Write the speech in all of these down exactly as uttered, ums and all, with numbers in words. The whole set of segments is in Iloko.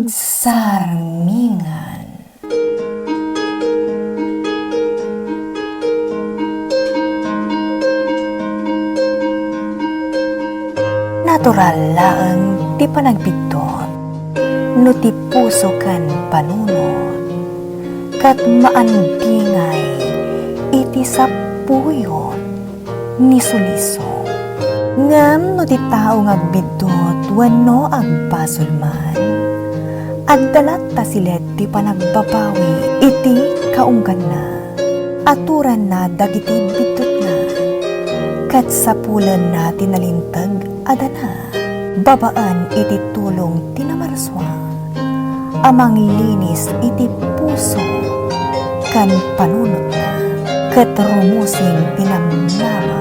Sarmingan. Natural laeng ti panagbiddut no ti puso ken panunot, ket maandingay iti sapuyot ni suliso. Ngem no ti tao nga agbiddut wenno agbasol man, adda latta silet ti panagbabawi iti kaungganna. Aturanna dagiti biddutna, ket sapulenna ti nalinteg a dana babaen iti tulong ti Namarsua a manglinis iti puso ken panunotna, ket rumusing ti namnama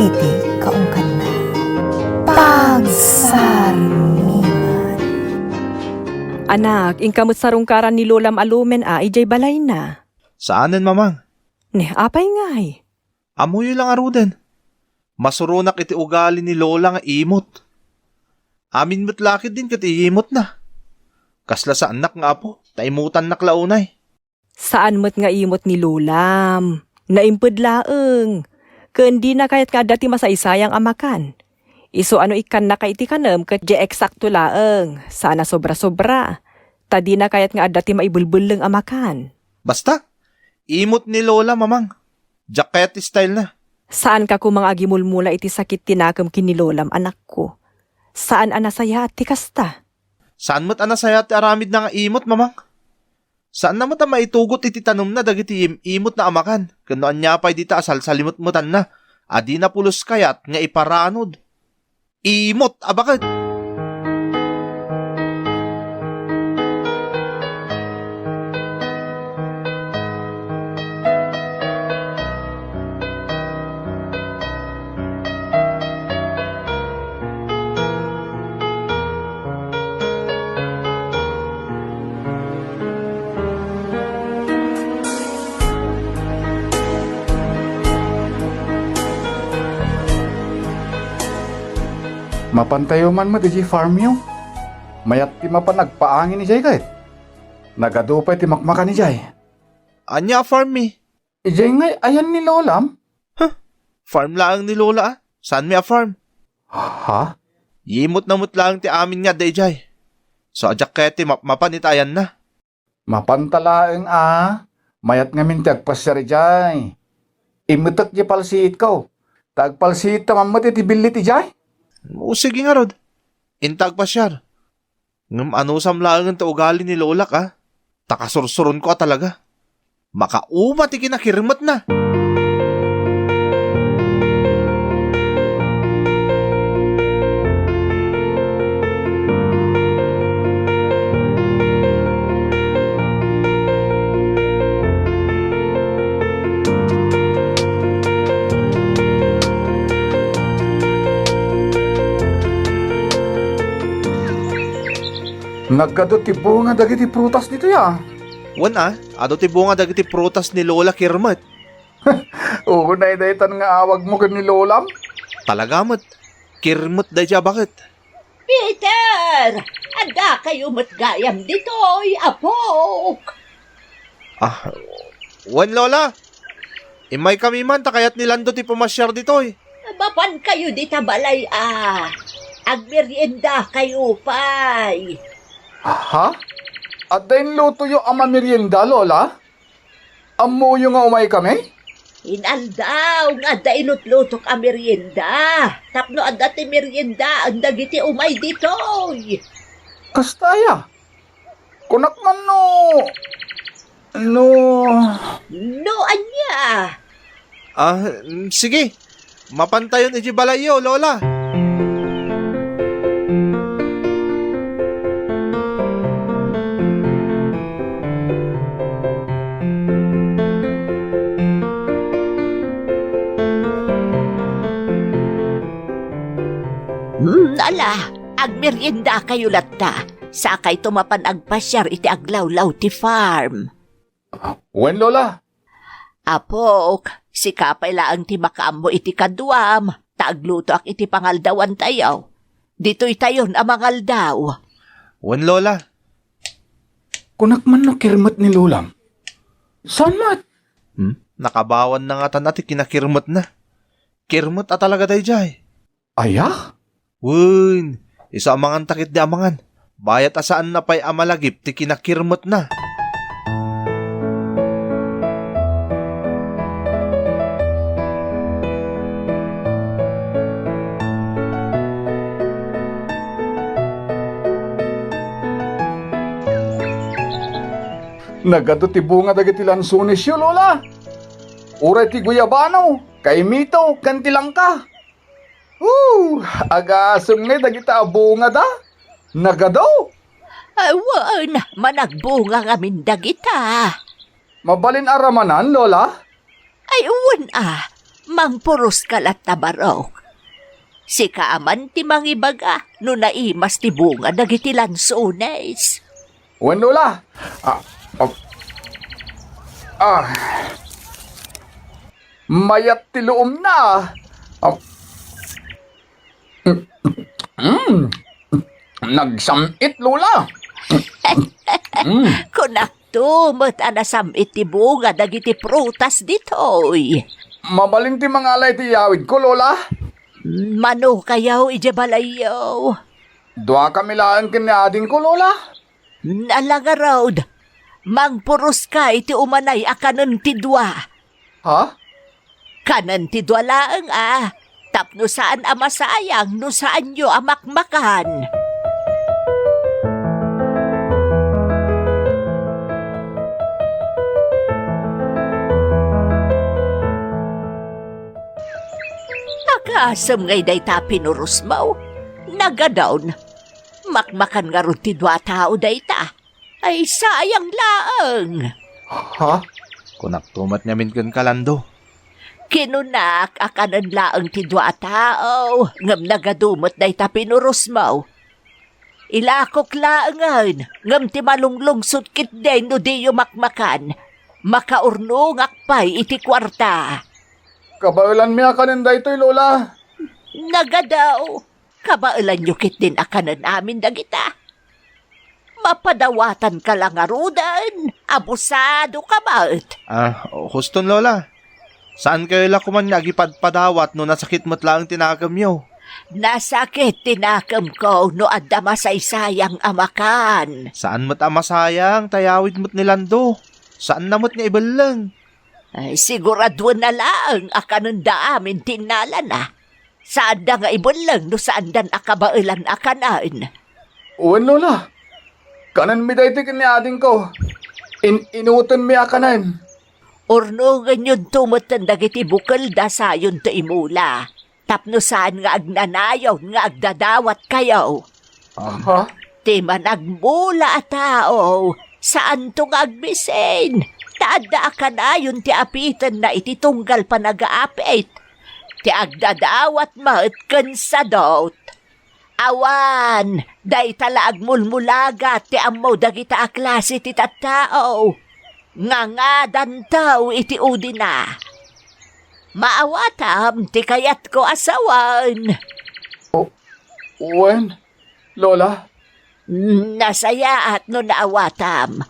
iti kaungganna. Pagsarmingan. Anak, inka met sarungkaran ni Lolam a lumen a idiay balayna. Saanen, Mamang. Ne, apay ngay? Ammoyo la ngaruden. Masuronak iti ugali ni Lola nga imot. Amin met la ketdin ket iimotna. Kasla saannak nga apo, ta imutannak la unay. Saan met nga imot ni Lolam. Naimped laeng. Ken dina kayat nga adda ti masaysayang a makan. Isu a no ikkannaka iti kanem ket diay eksakto laeng, saan a sobra-sobra. Ta dina kayat nga adda ti maibelbelleng a makan. Basta, imot ni Lola, Mamang. Diak kayat ti style na. Saanka koma nga agimulmula iti sakit ti nakem ken ni Lolam, anakko. Saan a nasayaat ti kasta. Saan met a nasayaat ti aramidna nga imot, Mamang. Saanna met a maitugot iti tanemna dagiti im-, imotna a makan, ken no ania pay dita a salsalimetmetanna a dina pulos kayat nga iparanud. Imot a baket! Mapantayo man met idiay farmyo. Mayat ti mapan agpaangin idiay ket. Nagadu pay ti makmakan idiay. Ania a farm mi? Idiay ngay ayan ni Lolam? Huh? Farm laeng ni Lola, ah. Saan mi a farm? Ha? Yimot na met laeng ti amin nga adda idiay. So, a diak kayat ti mapmapan ita ayanna. Mapanta laeng a, mayat ngamin ti agpasiar idiay. Immetek ti palsiitko. Ta agpalsiitta man met iti billit idiay. O, sige ngarud. Inta agpasiar. Ngem anusam laengen ti ugali ni Lolak, a? Ta kasursuronko a talaga. Makauma ti kinakirmetna. Nagadu ti bunga dagiti prutas ditoy, a? Wen, a, adu ti bunga dagiti prutas ni Lola Kirmet. Unay daytan nga awagmo ken ni Lolam? Talaga met, Kirmet daydiay a baket. Peter! Addakayo met gayam ditoy, apok! Ah, wen, Lola. Immaykami man ta kayat ni Lando ti pumasiar ditoy. Mapankayo dita balay a. Agmeriendakayo pay. Ha? Adda inlutoyo a mamerienda, Lola? Ammoyo nga umaykami? Inaldaw nga adda inutlutok a merienda. Tapno adda ti meriendaen dagiti umay ditoy. Kasta aya? Kunak man no, no. No ania? Ah, mm, sige. Mapantayon iti balayyo, Lola. Hmm, ala, agmeriendakayo latta. Sakayto mapan agpasiar iti aglawlaw ti farm. Wen, Lola. Apok, sika pay laeng ti makaammo iti kaduam, ta aglutoak iti pangaldawantayo. Ditoytayon a mangaldaw. Wen, Lola. Kunak man no kirmet ni Lolam. Saan met? Hmm? Nakabawanna ngatan a ti kinakirmetna. Kirmet a talaga daydiay. Aya? Wen, isu a mangan ta ketdi a mangan. Bayat a saanna pay a malagip ti kinakirmetna. Nagadu ti bunga dagiti lansonesyo, Lola. Uray ti guyabano, kaimito, ken ti langka. Woo! Agasem ngay dagita a bungada. Nagadu. Ay, wen, managbunga ngamin dagita. Mabalin a ramanan, Lola? Ay, wen a, mangpuros ka latta, barok. Sika a man ti mangibaga no naimas ti bunga dagiti lansones. Wen, Lola. Ah, ah, ah. Mayat ti luomna. Ah. Mm. Nagsam-it, Lola. Mm. Kunakto met a nasam-it ti bunga dagiti prutas ditoy. Mabalin ti mangala iti yawidko, Lola? Mano kayo idiay balayyo? Dua kami laeng ken ni adingko, Lola. Ala ngarud, mangpuros ka iti umanay a kanen ti dua. Ha? Kanen ti dua laeng a, tapno saan a masayang no saanyo a makmakan. Agasem ngay dayta a pinurosmo? Nagadu. Makmakan ngarud ti dua a tao dayta. Ay, sayang laeng. Ha? Kunakto met ngamin kenka, Lando. Kinunak a kanen laeng ti dua a tao, ngem nagadu met dayta pinurosmo. Ilakok laengen, ngem ti malunglungsot ketdi no diyo makmakan, makaurnongak pay iti kuarta. Kabaelanmi a kanen daytoy, Lola. Nagadu. Kabaelanyo ketdin a kanen amin dagita. Mapadawatanka la ngaruden, abusadoka met. Ah, huston, Lola. Saankayo la koman nga agipadpadawat no nasakit met laeng ti nakemyo? Nasakit ti nakemko no adda masaysayang a makan. Saan met a masayang, ta yawid met ni Lando. Saanna met nga ibelleng. Ay, siguraduenna laeng a kanenda amin ti innalana. Saanda nga ibelleng no saandan a kabaelan a kanen. Wen, Lola. Kanenmi daytoy ken ni adingko. In-inutenmi a kanen. Urnongenyonto metten dagiti bukelda sayonto imula. Tapno saan nga agnanayon nga agdadawatkayo. Aha. Ti managmula a tao, saanto nga agbisin, ta adda a kanayon ti apitenna iti tunggal panagaapit. Ti agdadawat met ken sadut. Awan, dayta la agmulmulagat ti ammo dagita a klase ti tattao. Nga ngadanto iti udina. Maawatam ti kayatko a sawen. O, wen, Lola? Nasayaat no naawatam.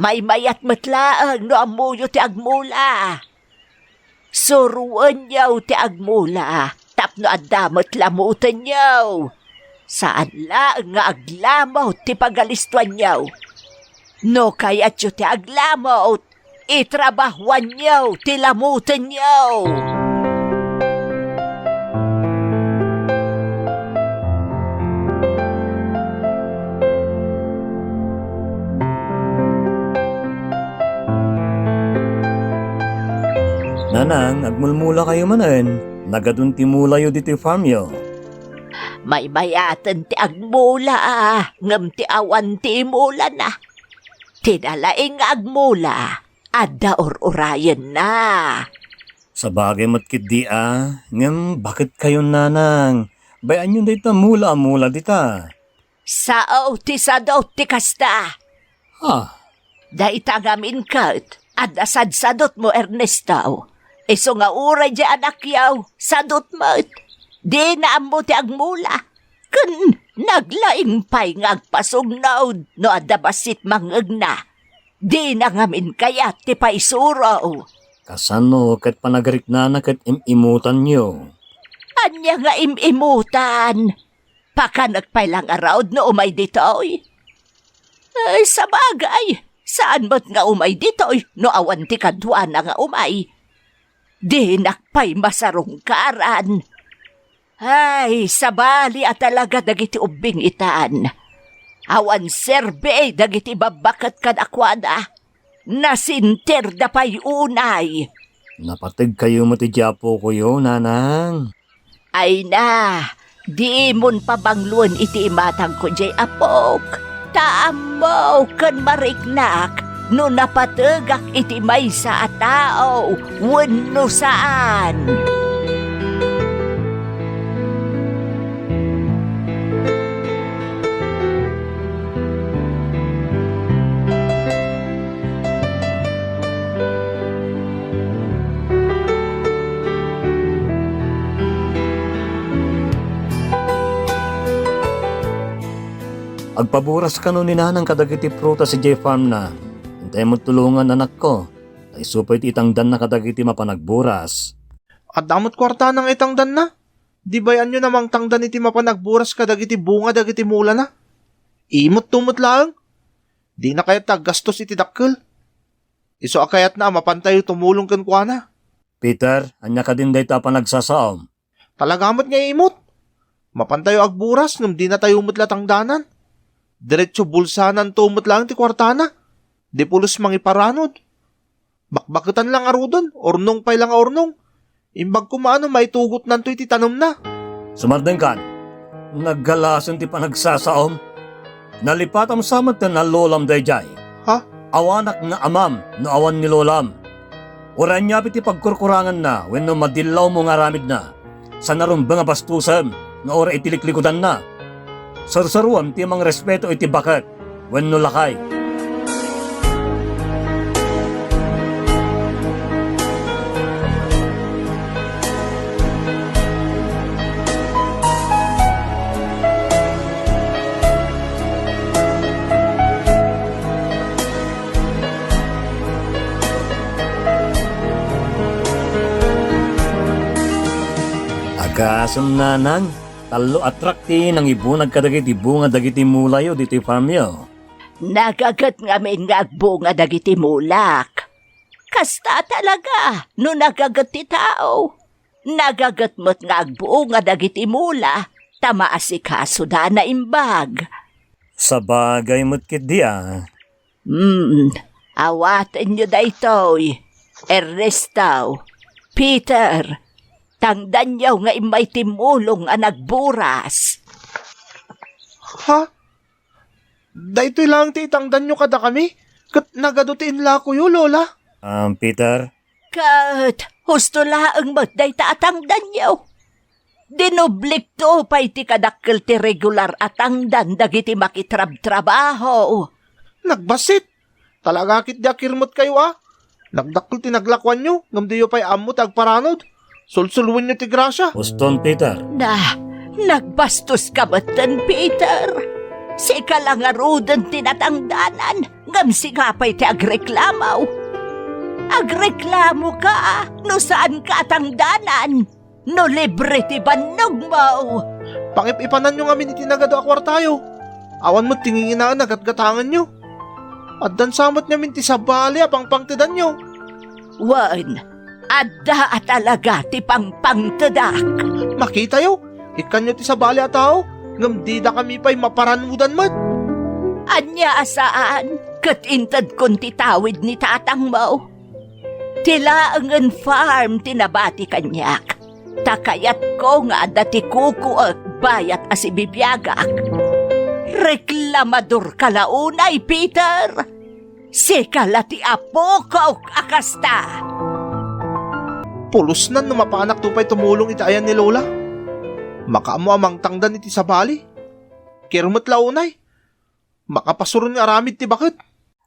Maymayat met laeng no ammoyo ti agmula. Suroenyo ti agmula tapno adda met lamutenyo. Saan laeng nga aglamut ti pagalistoanyo. No kayatyo ti aglamut, itrabahoanyo ti lamutenyo. Nanang, agmulmulakayo manen. Nagadun ti mulayo ditoy farmyo. Maymayaten ti agmula, ngem ti awan ti imulana. Ti nalaing nga agmula, adda ur-urayenna. Sabagay met ketdi a, ngem baket kayon, nanang? Bay-anyon dayta mula a mula dita. Sao ti sadut ti kasta. Ha? Dayta ngamin ket, adda sadsadutmo, Ernesto. Isu nga uray di anakyo, sadut met. Dina ammo ti agmula. Ken Naglaing pay nga agpasugnod no adda bassit mangngegna. Dina ngamin kayat ti paisuro. Kasano ket panagriknana ket im-imutanyo? Ania nga im-imutan? Pakanek pay la ngarud no umay ditoy? Ay, sabagay, saan met nga umay ditoy no awan ti kaduana nga umay. Dinak pay masarungkaran. Ay, sabali a talaga dagiti ubbing itan. Awan serbi dagiti babbaket kadakuada. Nasinterda pay unay. Napategkayo met idiay apokoyo, nanang. Ay na, dimon pabangluen iti imatangko diay apok. Ta ammok ken mariknak no napategak iti maysa a tao wenno saan. Agpaburas kano ni nanang kadagiti prutas idiay farmna. Intay met tulongan, anakko. Ta isu pay ti itangdanna kadagiti mapan agburas. Adda met kuartana nga itangdanna? Di bay-anyo a mangtangdan iti mapan agburas kadagiti bunga dagiti mulana? Imutto met laeng. Dina kayat ti aggastos iti dakkel. Isu a kayatna a mapantayo tumulong kenkuana. Peter, ania kadin dayta a panagsasaom? Talaga met nga imut. Mapantayo agburas ngem dinatayo met la tangdanan. Diretso bulsananto met laeng ti kuartana. Di pulos mangiparanod. Bakbaketan la ngaruden, urnong pay la nga urnong. Imbag koma no maitugotnanto iti tanemna. Sumardengkan, naggalasen ti panagsasaom. Nalipatam sa met ti lolam daydiay. Ha? Awanak nga amam no awan ni lolam. Uray ania pay ti pagkurkuranganna wenno madillawmo nga aramidna. Saan a rumbeng a bastusem nga uray iti liklikudanna. Sursuroem ti mangrespeto iti baket wenno lakay. Agasem, nanang, tallo a trak ti nangibunag kadagiti bunga dagiti mulayo ditoy farmyo. Nagaget ngamin nga agbunga dagiti mulak. Kasta talaga no nagaget ti tao. Nagaget met nga agbunga dagiti mula ta maasikasoda naimbag. Sabagay met ketdi a. Hmm, awatenyo daytoy. Ernesto, Peter, tangdanyo nga immay timmulong a nagburas. Ha? Daytoy laeng ti itangdanyo kadakami? Ket nagadu ti inlakoyo, Lola? Ah, Peter? Ket husto laeng met dayta a tangdanyo. Dinublikto pay ti kadakkel ti regular a tangdan dagiti makitrabtrabaho. Nagbassit! Talaga ketdi a kirmetkayo a. Nagdakkel ti naglakuanyo, ngem diyo pay ammo ti agparanod. Sulsuloenyo ti grasia. Uston, Peter. Na, nagbastoska metten, Peter. Sika la ngaruden ti natangdanan, ngem sika pay ti agreklamo. Agreklamoka no saanka a tangdanan, no libre ti bannogmo. Pangip-ipananyo ngamin iti nagadu a kuartayo. Awan met ti nginginaen a gatgatanganyo. Addan sa met ngamin ti sabali a pangpangtedanyo. Wen, adda a talaga ti pangpangtedak. Makitayo, ikkanyo ti sabali a tao, ngem didakami pay maparanodan met. Ania a saan, ket intedkon ti tawid ni tatangmo. Ti laengen farm ti nabati kaniak. Ta kayatko nga adda ti kukuek bayat a sibibiagak. Reklamadorka la unay, Peter! Sika la ti apokok a kasta! Pulosnan no mapanak to pay tumulong iti ayan ni Lola. Makaammo a mangtangdan iti sabali. Kirmet la unay. Makapasuron nga aramid ti baket.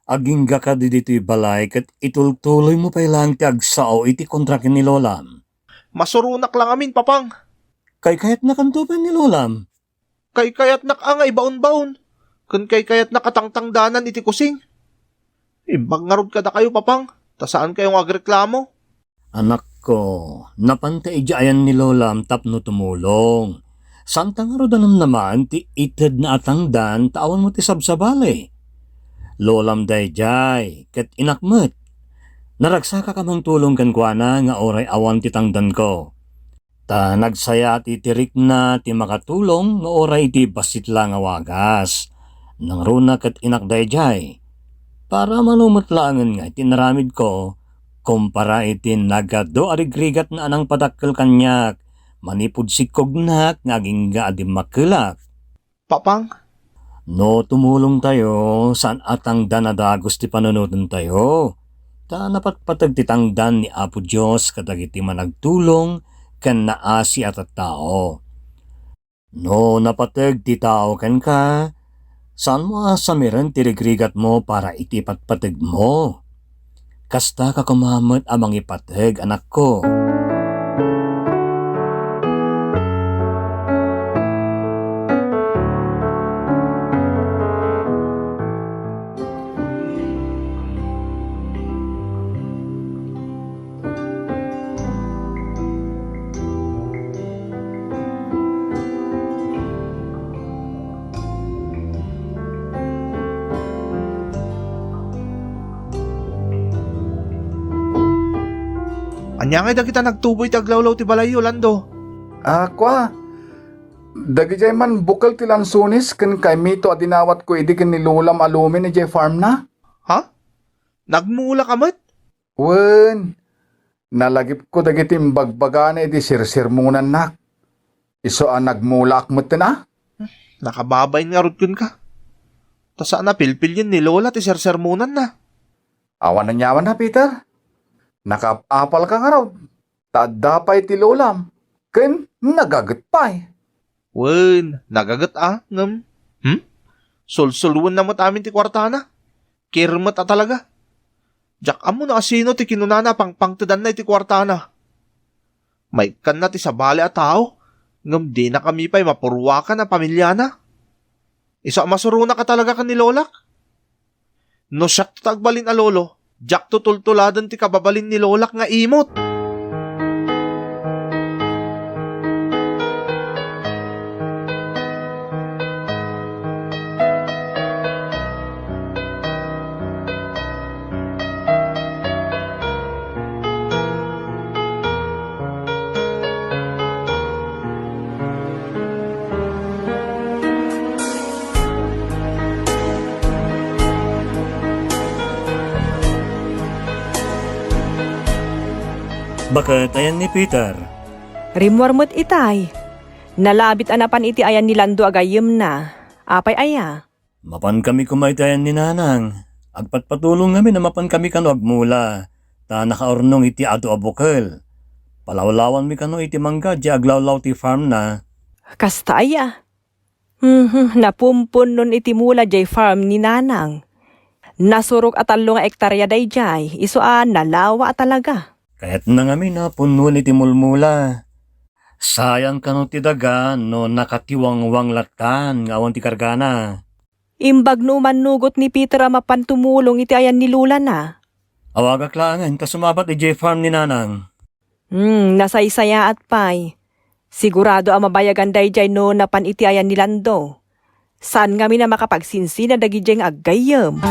Agingga kadi ditoy balay ket itultuloymo pay laeng ti agsao iti kontra ken ni Lolam. Masuronak la ngamin, Papang. Kaykayatnakanto pay ni Lolam. Kaykayatnak a nga ibaonbaon, ken kaykayatnak a tangtangdanan iti kusing. Imbag ngarud kadakayo, Papang, ta saankayo nga agreklamo. Anakko, napanta idiay ayan ni Lolam tapno tumulong. Saanta ngarud a namnama ti itedna a tangdan ta awan met ti sabsabali. Lolam daydiay, ket inak met. Naragsakak a mangtulong kenkuana nga uray awan ti tangdanko. Ta nagsayaat iti rikna ti makatulong nga uray iti bassit la nga wagas. Nangruna ket inak daydiay. Para mano met laengen nga iti inaramidko, kumpara iti nagadu a rigrigatna a nangpadakkel kaniak, manipud sikkognak nga agingga a dimmakkelak. Papang? No tumulongtayo, saan a tangdan a dagus ti panunotentayo. Ta napatpateg ti tangdan ni Apo Dios kadagiti managtulong ken naasi a tattao. No napateg ti tao kenka, saanmo a samiren ti rigrigatmo para iti patpategmo. Kasta ka koma met a mangipateg, anakko. Ania ngay dagita nagtubo iti aglawlaw ti balayyo, Lando? Ah, kua, dagidiay man bukel ti lansones ken kaimito a dinawatko idi ken ni Lolam a lumen idiay farmna. Ha? Nagmula ka met? Wen, nalagipko dagiti imbagbagana idi sersermonannak. Isu a nagmulaak metten a. Nakababain ngarud kenka. Ta saan a pilpilien ni Lola ti sersermonanna. Awan aniamanna, Peter. Nakaap-apalka ngarud. Ta adda pay ti Lolam. Ken nagaget pay. Wen, nagaget a, ngem. Hmm? Sulsulwenna met amin ti kuartana. Kirmet a talaga. Diak ammo no asino ti kinunana a pangpangtedanna iti kuartana. Maikkanna ti sabali a tao, ngem dinakami pay mapurwakan a pamiliana. Isu a masuronak a talaga ken ni Lolak. No siakto ti agbalin a lolo, diakto tultuladen ti kababalin ni Lolak nga imot. Baket ayan ni Peter. Rimmuar met itay. Nalabit a napan iti ayan ni Lando a gayyemna. Apay aya? Mapankami koma iti ayan ni Nanang. Agpatpatulong ngamin a mapankami kano agmula, ta nakaurnong iti adu a bukel. Palawlawanmi kano iti mangga diay aglawlaw ti farmna. Kasta aya? Mhm, napumpunnon iti mula diay farm ni Nanang. Nasurok a tallo nga ektaria daydiay, isu a nalawa a talaga. Kayatna ngamin a punnoen iti mulmula. Sayang kano ti daga no nakatiwangwang lattan nga awan ti kargana. Imbag no umannugot ni Peter a mapan tumulong iti ayan ni Lolana. Awagak laengen ta sumabat idiay farm ni Nanang. Hmm, nasaysayaat pay. Sigurado a mabayagan daydiay no napan iti ayan ni Lando. Saan ngamin a makapagsinsina dagidiay nga aggayyem.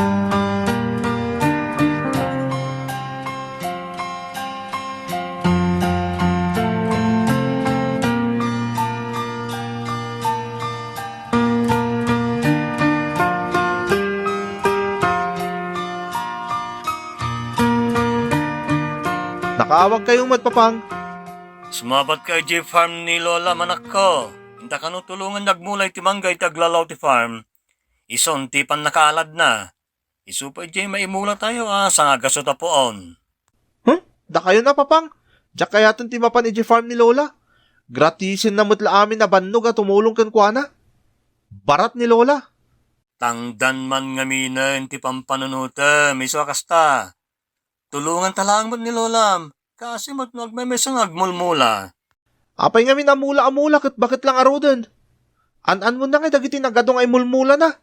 Nakaawagkayo met, Papang. Sumabatka idiay farm ni Lola, manakko. Inta kano tulongen agmula iti mangga iti aglawlaw ti farm. Isun ti pannakaaladna. Isu pay diay maimulatayo a sangagasut a puon. Huh? Dakayo na, Papang? Diak kayaten ti mapan idiay farm ni Lola. Gratisenna met la amin a bannog a tumulong kenkuana. Barat ni Lola. Tangdan man ngaminen ti pampanunotem, isu a kasta. Tulonganta laeng met ni Lolam. Kaasi met no agmaymaysa nga agmulmula. Apay ngamin a mula a mula ket baket la ngaruden? An-anmonna ngay dagiti nagadu nga imulmulana.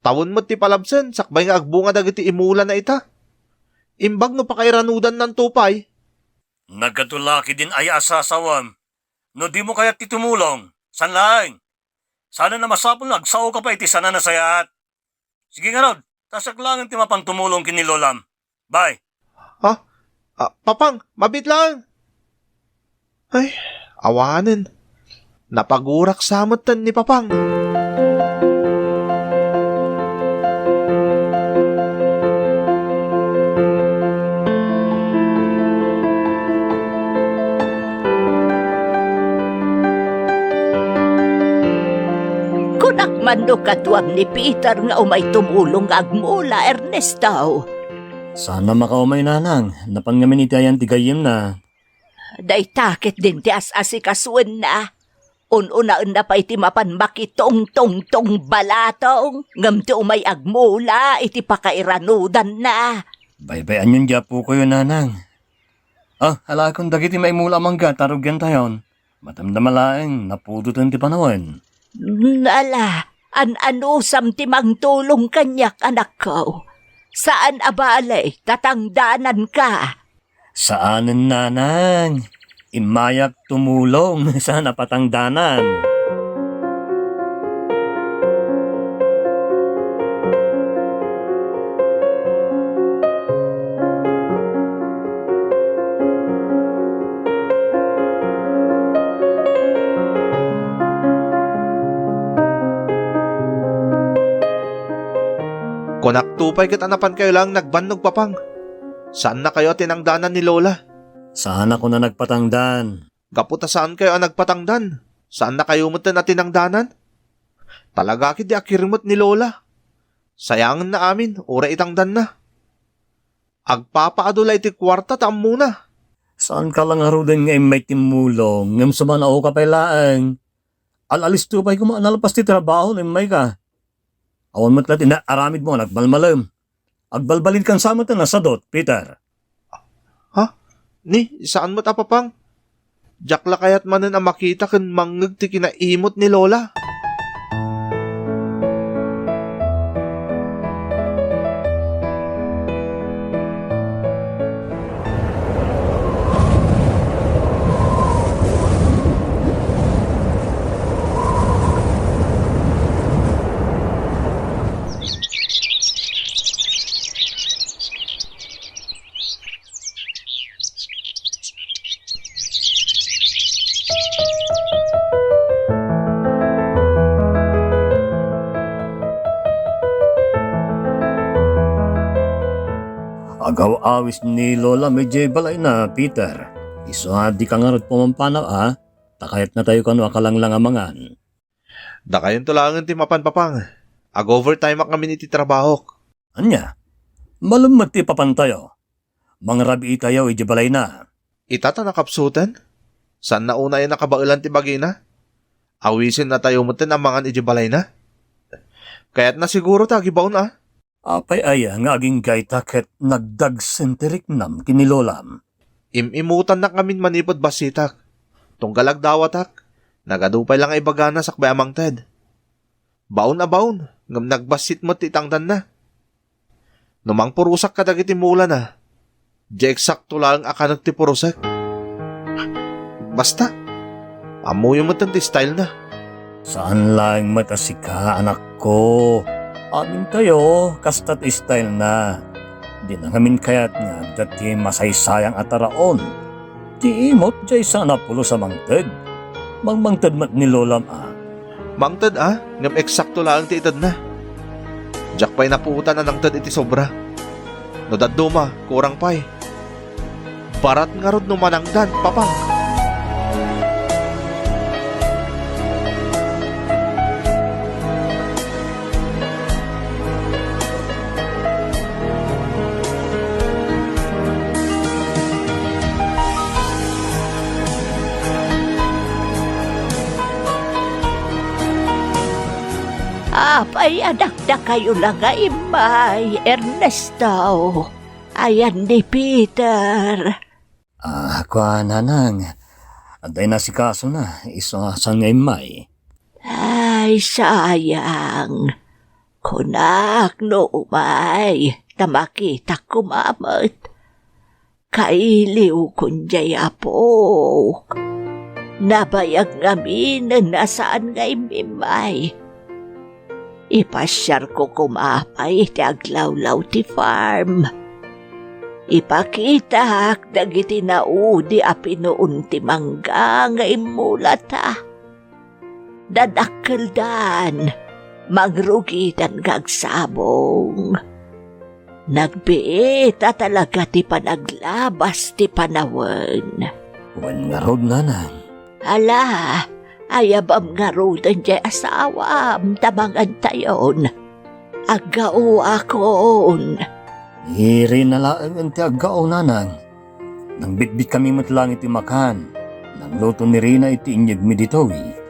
Tawen met ti palabsen sakbay nga agbunga dagiti imulana ita. Imbag no pakairanudannan to pay. Nagadu la ketdin aya a sasawem. No dimo kayat ti tumulong, saan laeng. Saanen a masapul nga agsaoka pay iti saan a nasayaat. Sige ngarud, ta siak laengen ti mapan tumulong ken ni Lolam. Bye. Ha? Ah, Papang, mabiit laeng. Ay, awanen. Napagurak sa metten ni Papang. Kunak man no kaduam ni Peter nga umay tumulong nga agmula, Ernesto. Saan a makaumay, nanang. Napan ngamin iti ayan ti gayyemna. Dayta ketdin ti as-asikasuenna. Un-unaenna pay ti mapan makitungtungtong balatong, ngem ti umay agmula iti pakairanudanna. Baybay-anyon ti apokoyo, nanang. Ah, alakon dagiti maimula a mangga ta rugiantayon. Madamdama laeng, napudoten ti panawen. Ala, an-anusam ti mangtulong kaniak, anakko. Saan a bale, tatangdananka. Saanen, nanang. Immayak tumulong, saan a patangdanan. Kunakto pay ket a napankayo laeng nagbannog, Papang. Saannakayo a tinangdanan ni Lola. Saan a kuna nagpatangdan. Gapu ta saankayo a nagpatangdan, saannakayo metten a tinangdanan. Talaga ketdi a kirmet ni Lola. Sayangenna amin, uray itangdanna. Agpapaadu la iti kuarta ta ammona. Saanka la ngaruden nga immay timmulong, ngem sumanaoka pay laeng. Al-alisto pay koma a nalpas ti trabaho no immayka. Awan met la ti naaramidmo a nagmalmalem. Agbalbalinkan sa met a nasadut, Peter. Ha? Ni, saan met a, Papang? Diak la kayat manen a makita ken mangngeg ti kinaimot ni Lola. Agaw-awis ni Lola idiay balayna, Peter. Isu a dika ngarud pumampanaw, a? Ta kayatnatayo kano a kalanglangamangan. Dakayonto laengen ti mapan, Papang. Ag-overtime-ak ngamin iti trabahok. Ania? Malem met ti papantayo. Mangrabiitayo idiay balayna. Ita ta nakapsuten? Saanna unay a nakabaelan ti bagina? Awisennatayo metten a mangan idiay balayna? Kayatna siguro ta agibaon, a? Apay aya nga agingga ita ket nagdagsen ti riknam ken ni Lolam? Im-imutannak ngamin manipud bassitak. Tunggal agdawatak, nagadu pay la nga ibagana sakbay a mangted. Baon a baon, ngem nagbassit met ti itangdanna. No mangpurosak kadagiti mulana, diay eksakto laeng a kanek ti purosek. Basta, ammoyo metten ti stylena. Saan laeng met a sika, anakko. Amintayo, kasta ti stylena. Dina ngamin kayat nga adda ti masaysayang a taraon. Ti imot diay saan a pulos a mangted. Mangmangted met ni Lolam, a. Mangted, a, ngem eksakto laeng ti itedna. Diak pay napuotan a nangted iti sobra. No dadduma, kurang pay. Barat ngarud no manangdan, Papang. Apay a dakdakayo la nga immay, Ernesto? Ayan ni Peter. Ah, kua, nanang. Adda inasikasona, isu a saan nga immay. Ah, Ay, sayang. Kunak no umay, ta makitak koma met. Kailiwkon jay apok. Nabayag ngaminen a saan nga immimmay. Ipasiarko koma pay ti aglawlaw ti farm. Ipakitaak dagiti naudi a pinuon ti mangga nga immulata. Dadakkeldan, mangrugidan nga agsabong. Nagbiit a talaga ti panaglabas ti panawen. Wen ngarud, nanang. Ala, ayabam ngaruden jay asawam ta mangantayon. Aggaoakon. Ni Rina laengen ti aggao, nanang. Nangbitbitkami met laeng iti makan. Nangluto ni Rina iti inyegmi ditoy.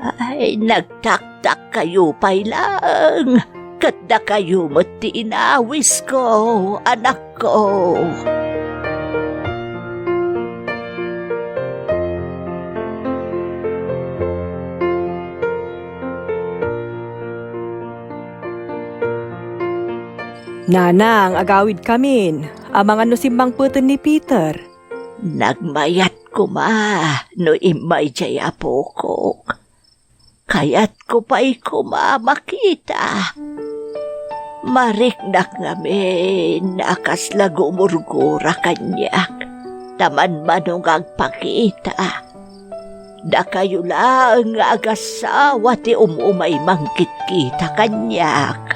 Ay, nagtaktakkayo pay laeng. Ket dakayo met ti inawisko, anakko. Nanang, agawidkamin. Amangan no simmangpeten ni Peter. Nagmayat koma no immay jay apokok. Kayatko pay koma makita. Mariknak ngamin a kasla gumurgura kaniak, ta manmano nga agpakita. Dakayo laeng nga agasawa ti um-umay mangkitkita kaniak.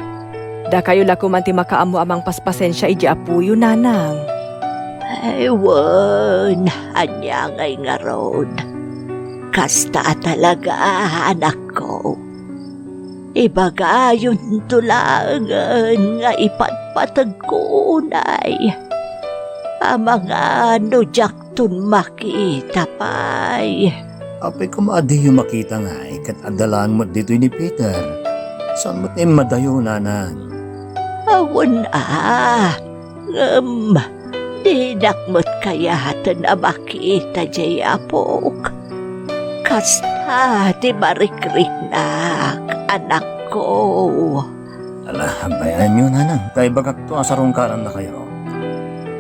Dakayo la koman ti makaammo a mangpaspasensia iti apoyo, nanang. Ay, wen, ania ngay ngarud? Kasta a talaga, anakko. Ibagayonto laengen nga ipatpateg ko unay. Amangan no diakton makita pay. Apay koma a diyo makita ngay ket adda laeng met ditoy ni Peter. Saan met immadayo, nanang? Awan a, ngem dinak met kayaten a makita jay apok. Kasta ti marikriknak, anakko. Ala, agbayaenyo, nanang, ta ibagakto a sarungkarannakayo.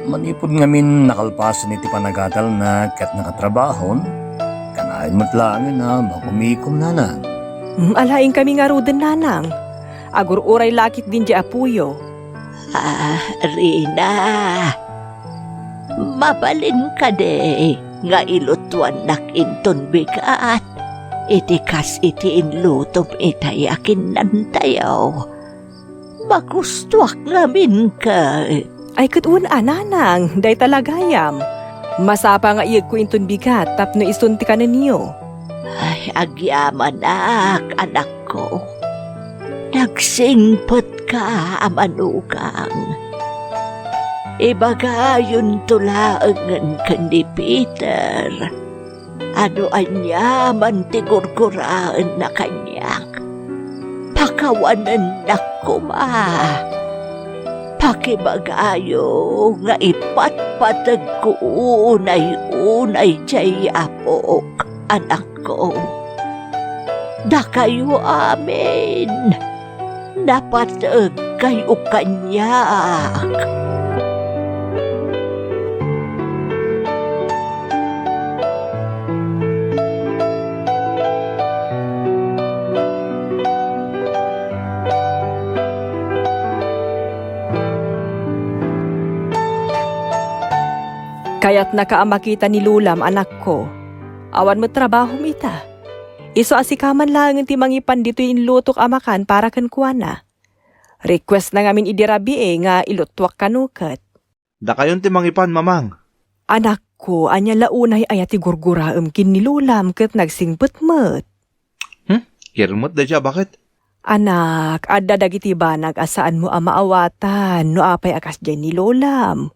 Manipud ngamin nakalpasen iti panagadalna ket nakatrabahon, kanayon met laengen a magumikom, nanang. Mm, ala, inkami ngaruden, nanang. Agur-uray la ketdin diay apoyo. Ah, Rina, mabalin kadi nga ilutuannak inton bigat iti kas iti inlutom itay a kinnantayo? Magustuak ngamin ket. Ay, ket wen a, nanang, dayta la gayam. Masapa nga iyegko inton bigat tapno isun ti kanenyo. Ay, agyamanak, anakko. Nagsingpetka a manugang. Ibagayonto laengen ken ni Peter. A no aniaman ti gurguraenna kaniak, pakawanennak koma. Pakibagayo nga ipatpategko unay-unay diay apok, anakko. Dakayo amin. Napateg kayo kaniak. Kayatnaka a makita ni Lolam, anakko. Awan met trabahom ita. Isu a sika man laengen ti mangipan ditoy inlutok a makan para kenkuana. Requestna ngamin idi rabii nga ilutuak kano ket. Dakayon ti mangipan, Mamang. Anakko, ania la unay aya ti gurguraem ken ni Lolam ket nagsingpet met? Hmm? Kirmet dayta a baket? Anak, adda dagiti banag a saanmo a maawatan no apay a kasdiay ni Lolam.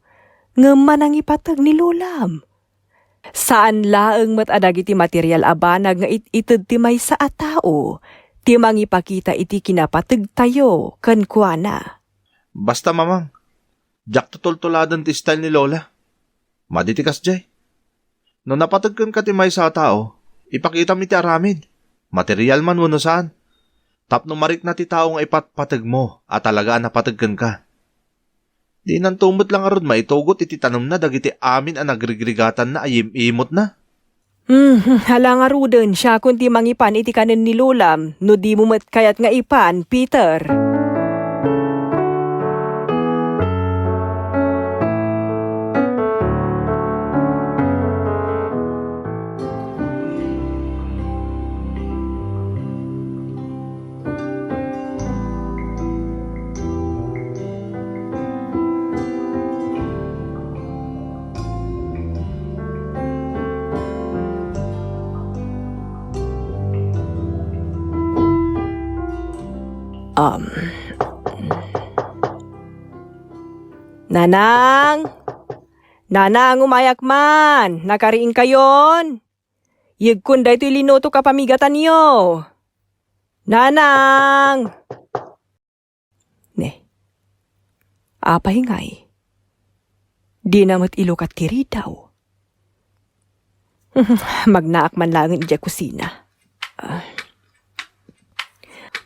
Ngem manangipateg ni Lolam. Saan laeng met a dagiti material a banag nga it-ited ti maysa a tao ti mangipakita iti kinapategtayo kenkuana. Basta, Mamang, diak tutultuladen ti style ni Lola. Madi ti kasdiay. No napateg kenka ti maysa a tao, ipakitam iti aramid, material man wenno saan, tapno marikna ti tao nga ipatpategmo a talaga a napateg kenka. Dinanto met la ngarud maitugot iti tanemna dagiti amin a nagrigrigatanna a yim-imotna. Hmm, hala ngaruden, siakon ti mangipan iti kanen ni Lolam, no dimo met kayat nga ipan, Peter. Um. Nanang! Nanang, umayak man! Nakariingkayon! Yegkon daytoy linutok a pamigatanyo. Nanang! Ne. Apay ngay? Dina met ilukat ti ridaw. Magnaak man laengen idiay kusina. Ah.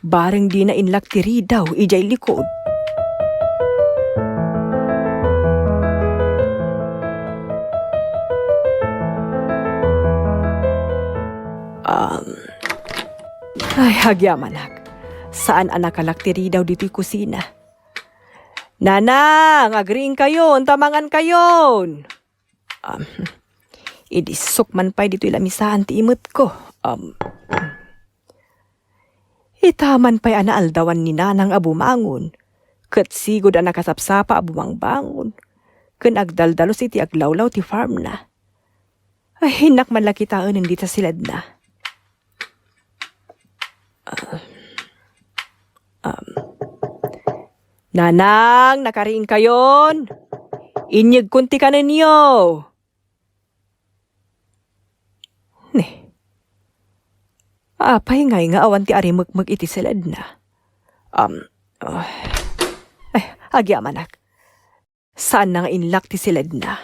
Bareng dina inlak ti ridaw idiay likod. Um, ay, agyamanak. Saan a nakalak ti ridaw ditoy kusina. Nanang, agriingkayon, ta mangankayon. Um, idissok man pay ditoy lamisaan ti imetko. Um, ita man pay a naaldawan ni Nanang a bumangon, ket sigud a nakasapsapa a bumangbangon, ken agdaldalus iti aglawlaw ti farmna. Ay, innak man la kitaen dita siledna. Ah, um, Nanang, nakariingkayon? Inyegkon ti kanenyo. Ne. Apay ngay nga awan ti arimekmek iti siledna? Um, ah, ay, agyamanak. Saanna nga inlak ti siledna.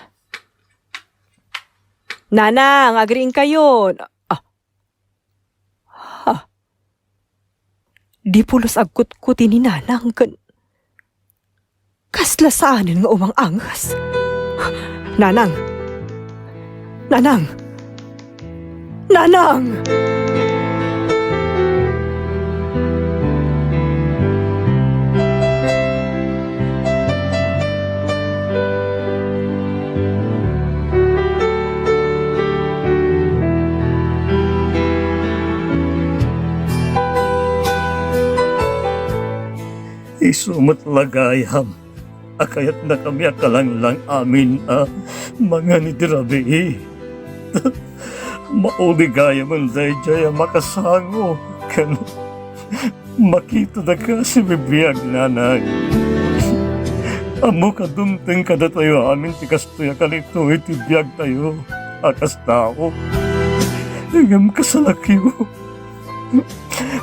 Nanang, agriingkayon. Ah. Ha. Di pulos agkutkuti ni Nanang ken kasla saanen nga umang-anges. Nanang! Nanang! Nanang! Isu met la gayam a kayatnakami a kalanglang amin a mangan iti rabii. Mauli gayamen daydiay a makasango ken makitadaka a sibibiag, Nanang. Ammok a dumteng kadatayo amin ti kastoy a kanito iti biagtayo a kas tao. Ngem kasalakyo,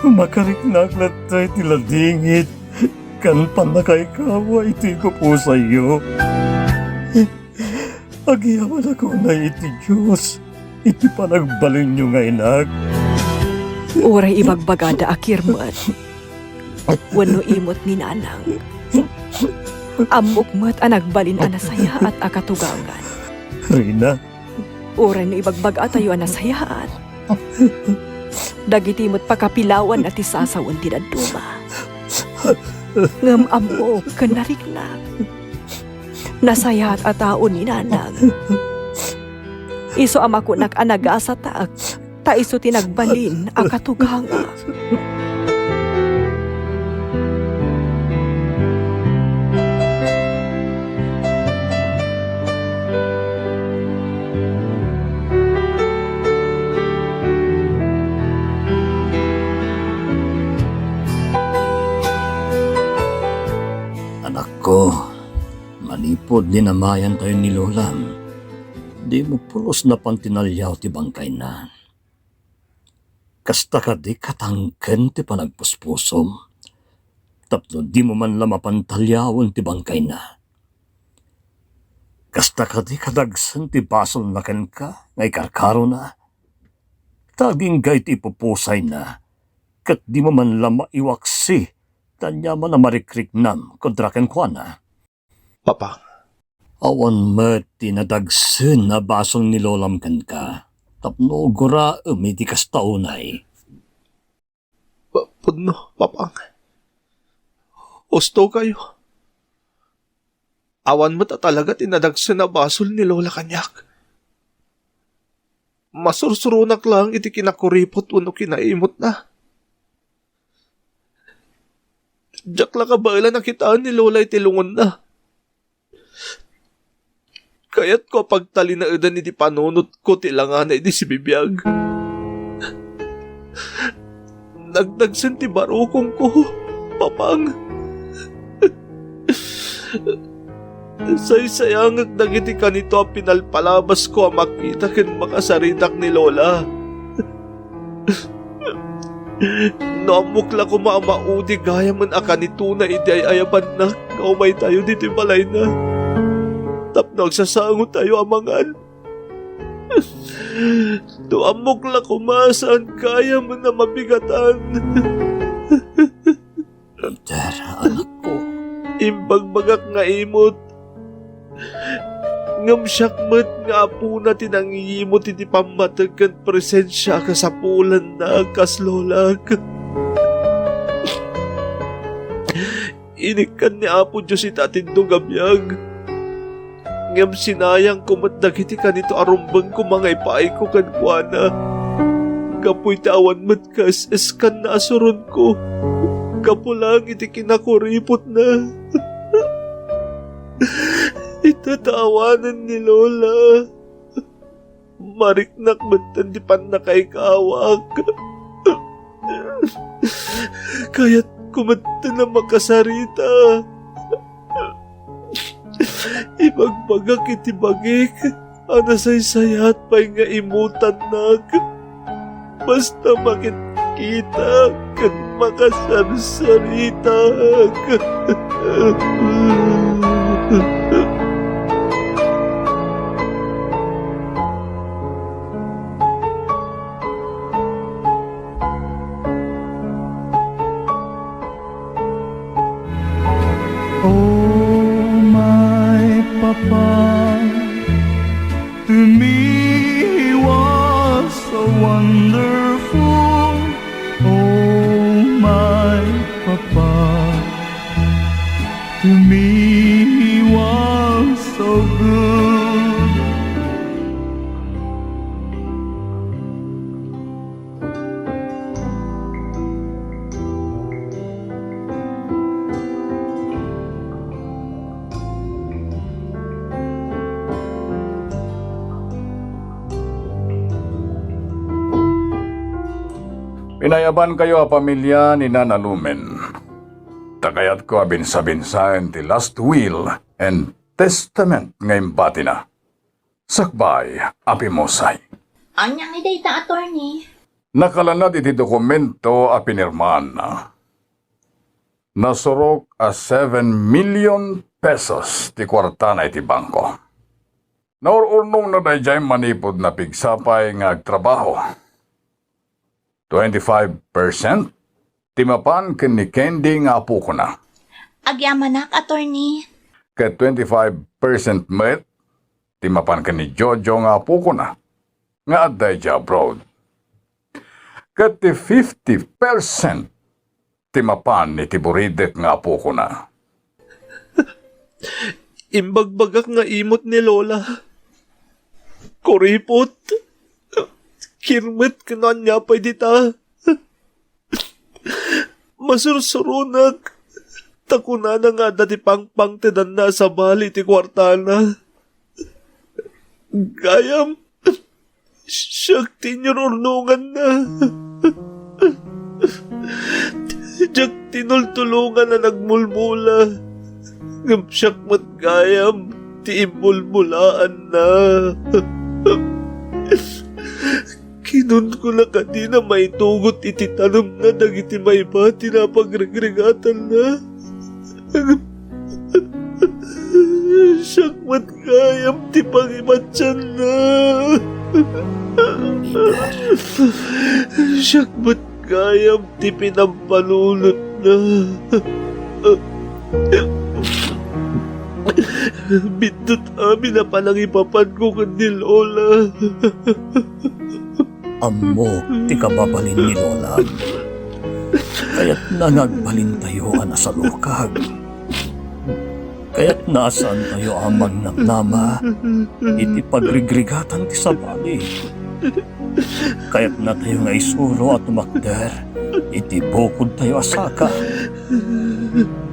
makariknaak latta iti ladingit ken pannakaikawa iti ipupusayyo. Agyamanak unay iti Dios iti panagbalinyo nga inak. Uray ibagbagada a kirmet wenno imot ni Nanang, ammok met a nagbalin a nasayaat a katugangan. Rina. Uray no ibagbagatayo a nasayaat, dagiti met pakapilawanna ti sasawen ti dadduma. Ngem ammok ken nariknak. Nasayaat a tao ni Nanang. Isu a makunak a nagasatak, ta isu ti nagbalin a katugangak. Anakko, manipud ninamayantayo ni Lolam, dimo pulos napan tinaliaw ti bangkayna. Kasta kadi katangken ti panagpuspusom, tapno dimo man la mapan taliawen ti bangkayna? Kasta kadi kadagsen ti basolna kenka nga ikarkarona? Ta agingga iti ipupusayna, ket dimo man la maiwaksi, ta ania man a marikriknam kudra kenkuana. Papang. Awan met ti nadagsen a basol ni Lolam kenka, tapno guraem iti kasta unay. Pa-, pudno, Papang. Husto kayo. Awan met a talaga ti nadagsen a basol ni Lola kaniak. Masursuronak lang iti kinakuripot wenno kinaimutna. Diak la kabaelan a kitaan ni Lola iti lungonna. Kayatko a pagtalinaedan iti panunotko ti langana idi sibibiag. Nagdagsen ti barukongko, Papang. Saysayangek dagiti kanito a pinalpalabasko a makita ken makasaritak ni Lola. No ammok la koma a maudi gayamen a kanitona iti ay-ayabannak nga umaytayo ditoy balayna tapno agsasangotayo a mangan. No ammok la koma a saan gayamen a mabigatan. Hunter, anakko. Imbagbagak nga imot. Ngem siak met nga apona ti nangiyimot iti pammateg ken presensia a kasapulanna a kas lolak. Inikkan ni Apo Dios iti atindog a biag. Ngem sinayangko met dagiti kanito a rumbengko a mangipayko kenkuana. Gapu iti awan met kaes-eskanna a suronko. Gapu lang iti kinakuripotna. Ita ta awanen ni Lola. Mariknak metten ti pannakaikawak. Kayatko metten a makasarita. Ibagbagak iti bagik a nasaysayat pay nga imutannak. Basta makitkita ken makasarsaritak. Oh, my papa, to me he was so wonderful. Oh, my papa, to me he was so good. Pinayabankayo a pamilya ni Nana Lumen. Ta kayatko a binsabinsaen ti last will and testament nga imbatina. Sakbay a pimusay. Ania ngay dayta, attorney? Nakalanad iti dokumento a pinirmaanna. Nasurok a seven million pesos ti kuartana iti bangko. Naur-urnongna daydiay manipud napigsa pay nga agtrabaho. Twenty-five percent ti mapan ken ni Candy nga apokona. Agyamanak, attorney. Ket twenty-five percent met ti mapan ken ni Jojo nga apokona nga adda idiay abroad. Ket ti fifty percent ti mapan iti buridek nga apokona. Imbagbagak nga imot ni Lola. Kuripot. Kirmet ken ania pay dita. Masursuronak. Ta kunana nga adda ti pangpangtedanna a sabali ti kuartana. Gayam, siak ti inyur-urnonganna. Diak tinultulongan a nagmulmula, ngem siak met gayam ti immulmulaanna. Kinunko la kadina maitugot iti tanemna dagiti maibati a pagregregatanna. Siak met gayam ti pangibatianna. Siak met gayam ti pinampanunotna. Biddut amin a panangipapanko ken ni Lola. Ammok ti kababalin ni Lolam. Kayatna nga agbalintayo a nasalukag. Kayatna a saantayo a mangnamnama iti pagrigrigatan ti sabali. Kayatnatayo nga isuro a tumakder iti bukodtayo a saka.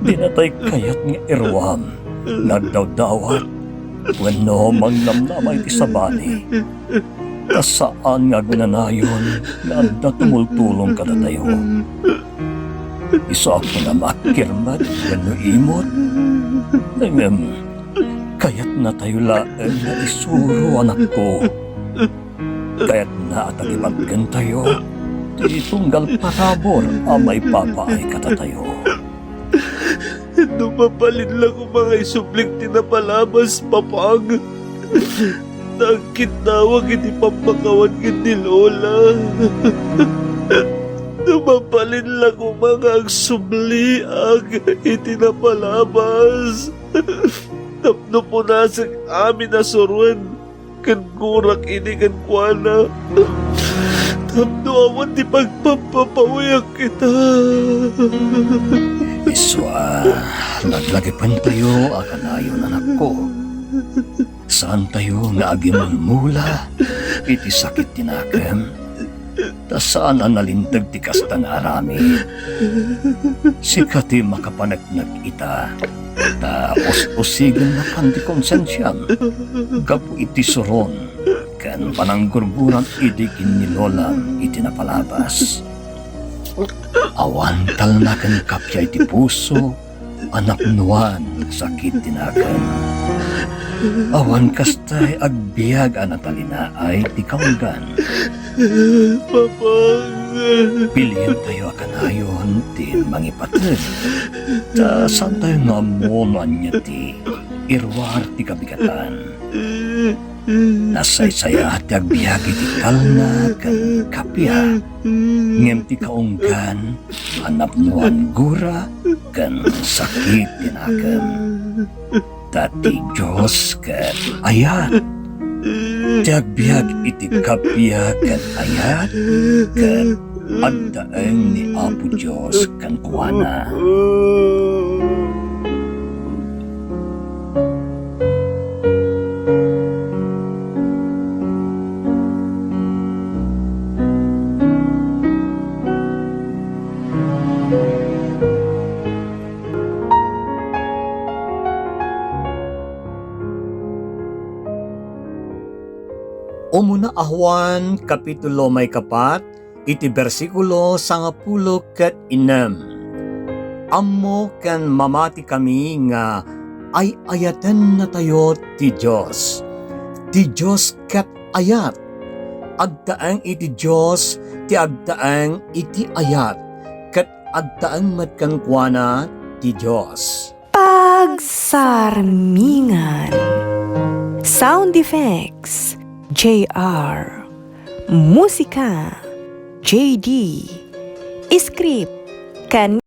Dinatay kayat nga iruam nga agdawdawat wenno mangnamnama iti sabali. Ta saan nga agnanayon nga adda tumultulong kadatayo. Isu a kunam a kirmed wenno imot. Ngem, kayatnatayo laeng nga isuro, anakko. Kayatna a tagibatgentayo ti tunggal parabur a maipapaay kadatayo. No mabalin la koma nga isublik ti napalabas, Papang, ta agkiddawak iti pammakawan ken ni Lola. No mabalin la koma nga agsubliak iti napalabas tapno punasek amin a suroen ken gurak idi kenkuana. Tapno awan ti pagpappapawiak ita. Isu a laglagipentayo a kanayon, anakko. Saantayo nga agimulmula iti sakit ti nakem. Ta saan a nalinteg ti kasta nga aramid. Sika ti makapaneknek ita, ta us-usigen laeng ti konsensiam gapu iti suron ken pananggurguram idi ken ni Lolam iti napalabas. Awan talna ken kappia iti puso a napnoan sakit ti nakem. Awan kastay agbiag a natalinaay ti kaunggan. Papang. Pilientayo a kanayon ti mangipated. Ta saantayo nga ammo no ania ti iruar ti kabigatan. Nasaysaya ti agbiag iti talna ken kappia, ngem ti kaunggan a napnoan gura ken sakit ti nakem. Ta ti Dios ket ayat. Ti agbiag iti kappia ken ayat ket agtaeng ni Apo Dios kenkuana. Umuna a Juan, kapitulo maikapat, iti bersikulo sangapulo ket innem. Ammo ken mamatikami nga ay-ayatennatayo ti Dios. Ti Dios ket ayat. Agtaeng iti Dios ti agtaeng iti ayat, ket agtaeng met kenkuana ti Dios. Pagsarmingan. Sound effects, J R. Musika, J D. Script, ken